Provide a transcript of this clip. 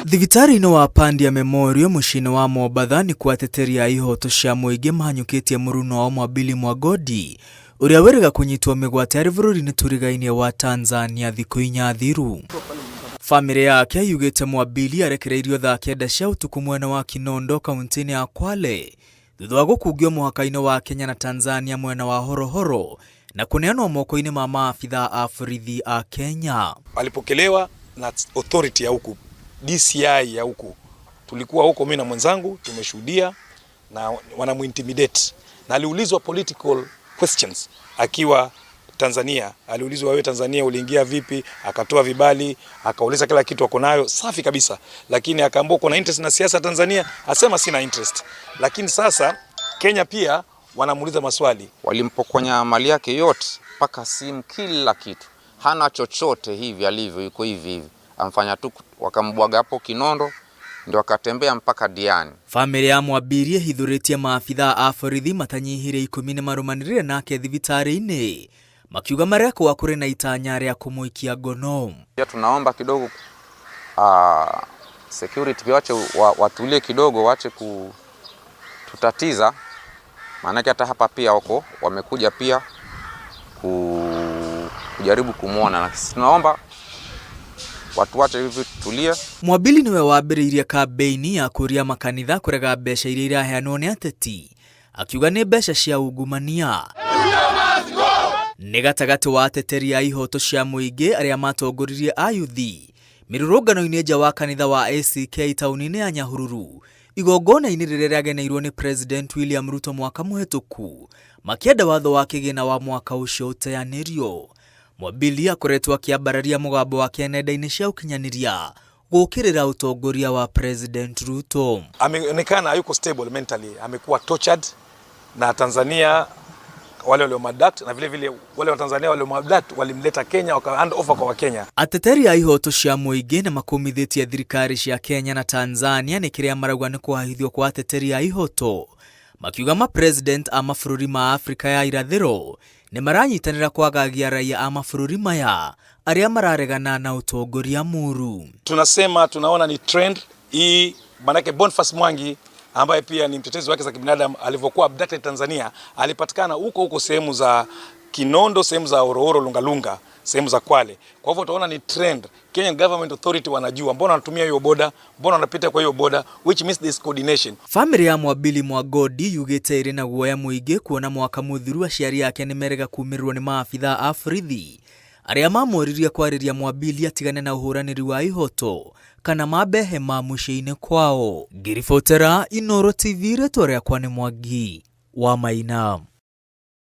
Thibitarĩ-inĩ wa Pandia Memorial mũciĩ-inĩ wa Mombatha nĩkuo ateteri a ihoto cia mũingĩ mahanyũkĩtie mũruna wao Mwabili Mwagodi ũrĩa wĩrĩga kũnyitwo mĩgwate arĩ bũrũri-inĩ tũrigainie wa Tanzania thikũ inya thiru. Famĩlĩ yake yugĩte Mwabili arekereirio thaa kenda cia ũtukũ mwena wa Kinondo kaunti-inĩ ya Kwale thutha wa gũkungio mũhaka-inĩ wa Kenya na Tanzania mwena wa Horohoro na kũneanwo moko-inĩ ma maabithaa a borithi a Kenya. Alipokelewa na authority ya huku DCI ya huku, tulikuwa huko mimi na mwenzangu tumeshuhudia, na wanamuintimidate na aliulizwa political questions akiwa Tanzania. Aliulizwa, wewe Tanzania uliingia vipi? Akatoa vibali, akauliza kila kitu ako nayo safi kabisa, lakini akaambiwa kuna interest na siasa Tanzania, asema sina interest. Lakini sasa Kenya pia wanamuuliza maswali. Walimpokonya mali yake yote mpaka simu, kila kitu, hana chochote hivi alivyo, yuko hivi hivi, amfanya tu, wakambwaga hapo Kinondo, ndio akatembea mpaka Diani. Famĩlĩ ya Mwabiri ĩhithũrĩtie maabithaa a borithi matanyihĩire ikũmi nĩ marũmanĩrĩre nake thibitarĩ-inĩ makiuga marekwo kũrĩ na itanya rĩa kũmũikia ngono. Pia tunaomba kidogo security pia wache watulie kidogo, wache kututatiza, maanake hata hapa pia wako wamekuja pia kujaribu kumwona, na sisi tunaomba watu wache hivi tutulie. Mwabili niwe wambĩrĩirie kambĩini ya kũria makanitha kũrega mbeca iria iraheanwo nĩ ateti akiuga nĩ mbeca cia ungumania. Nĩ gatagatĩ wa ateteri a ihoto cia mũingĩ arĩa matongoririe ayuthi mĩrũrũngano-inĩ nja wa kanitha wa ACK taũni-inĩ ya Nyahururu igongona-inĩ rĩrĩa rĩageneirwo nĩ President William Ruto mwaka mũhetũku makĩenda watho wa kĩgĩna wa mwaka ũcio ũteanĩrio. Mwabili akoretwo akĩambararia mũgambo wake nenda-inĩ cia ũkinyanĩria gũkĩrĩra ũtongoria wa President Ruto. Ameonekana hayuko stable mentally, amekuwa tortured na Tanzania wale waliomuabduct na vile vile wale wa Tanzania waliomuabduct walimleta Kenya waka hand over kwa Wakenya. Ateteri a ihoto cia mũingĩ nĩ makũmithĩtie thirikari cia Kenya na Tanzania nĩ kĩrĩa marauga nĩ kũhahithio kwa ateteri a ihoto makiuga ma president a mabũrũri ma Afrika ya irathĩro nĩ maranyitanĩra kwagagia raia a mabũrũri maya arĩa mararegana na ũtongoria mũru. Tunasema tunaona ni trend hii, manake Boniface Mwangi ambaye pia ni mtetezi wa haki za kibinadamu alivyokuwa abducted Tanzania, alipatikana huko huko sehemu za Kinondo, sehemu za Horohoro, Lungalunga, sehemu za Kwale. Kwa hivyo utaona ni trend. Kenyan government authority wanajua mbona wanatumia hiyo boda, mbona wanapita kwa hiyo boda, which means this coordination. Famĩlĩ ya Mwabili Mwagodi yugĩte ĩrĩ na guoya mũingĩ kuona mwaka mũthiru aciari ake nĩ merega kumĩrĩrwo nĩ maabithaa a borithi arĩa mamoririe kwarĩria Mwabili atigane na ũhũranĩri wa ihoto kana mambe hema mũciĩ-inĩ kwao. Ngĩribotera Inooro TV, rĩtwa rĩakwa nĩ Mwangi wa Maina.